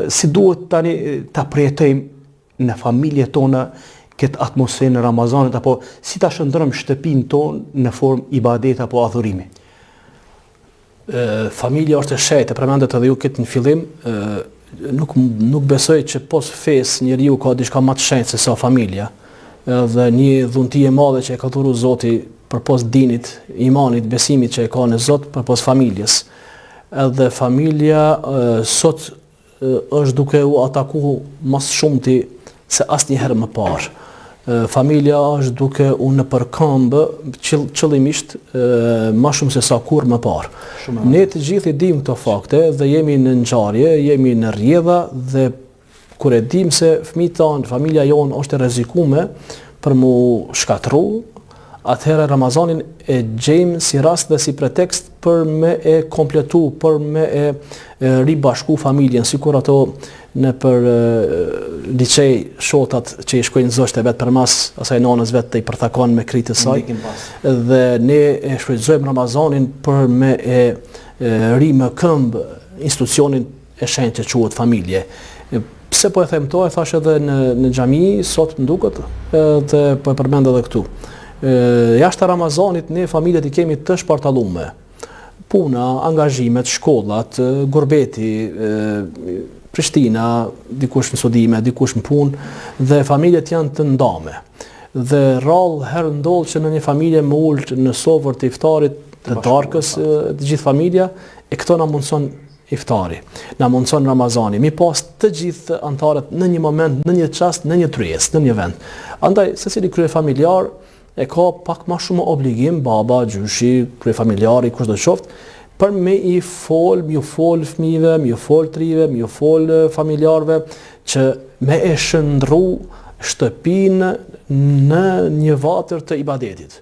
Si duhet tani ta përjetojmë në familjet tona këtë atmosferë në Ramazanit apo si ta shndërrojmë shtëpinë tonë në formë ibadeti apo adhurimi? Familja është e shenjtë, e përmendët edhe ju këtë në fillim, nuk nuk besoj që pos fesë njeriu ka diçka më të shenjtë se sa familja. Edhe një dhunti e madhe që e ka dhuru Zoti përpos dinit, imanit, besimit që e ka në Zot, përpos familjes. Edhe familja sot është duke u ataku më së shumti se asnjëherë më parë. Familja është duke u nëpërkëmbë qëllimisht më shumë se sa kurrë më parë. Ne të gjithë i dimë këto fakte dhe jemi në ngjarje, jemi në rrjedha dhe Kur e dimë se fëmijët tanë, familja jonë është e rrezikume për m'u shkatërru, atëherë Ramazanin e gjejmë si rast dhe si pretekst për me e kompletu, për me e, e ribashku familjen, sikur ato nëpër liqej shotat që i shkojnë zogjtë e vet përmas asaj nanës vet të i përtakon me kritë të saj. Dhe ne e shfrytëzojmë Ramazanin për me e, e rimëkëmb institucionin e shenjtë që quhet familje. Pse po e them këto, e thash edhe në në xhami sot më duket, edhe po e përmend edhe këtu. Ë jashtë Ramazanit ne familjet i kemi të shpartallume. Puna, angazhimet, shkollat, gurbeti, Prishtina, dikush në studime, dikush në punë dhe familjet janë të ndame. Dhe rrallë herë ndodh që në një familje me u ul në sofër të iftarit, të darkës, të gjithë familja, e këto na mundson Iftari, na mundëson Ramazani, mi pas të gjithë anëtarët në një moment, në një çast, në një tryezë, në një vend. Andaj, secili kryefamiljar e ka pak ma shumë obligim, baba, gjyshi, kryefamiljari, kushdo qoftë, për me i fol, me ju fol fëmijëve, me ju fol të rinjve, me ju fol familjarëve, që me e shndërru shtëpinë në një vatër të ibadetit.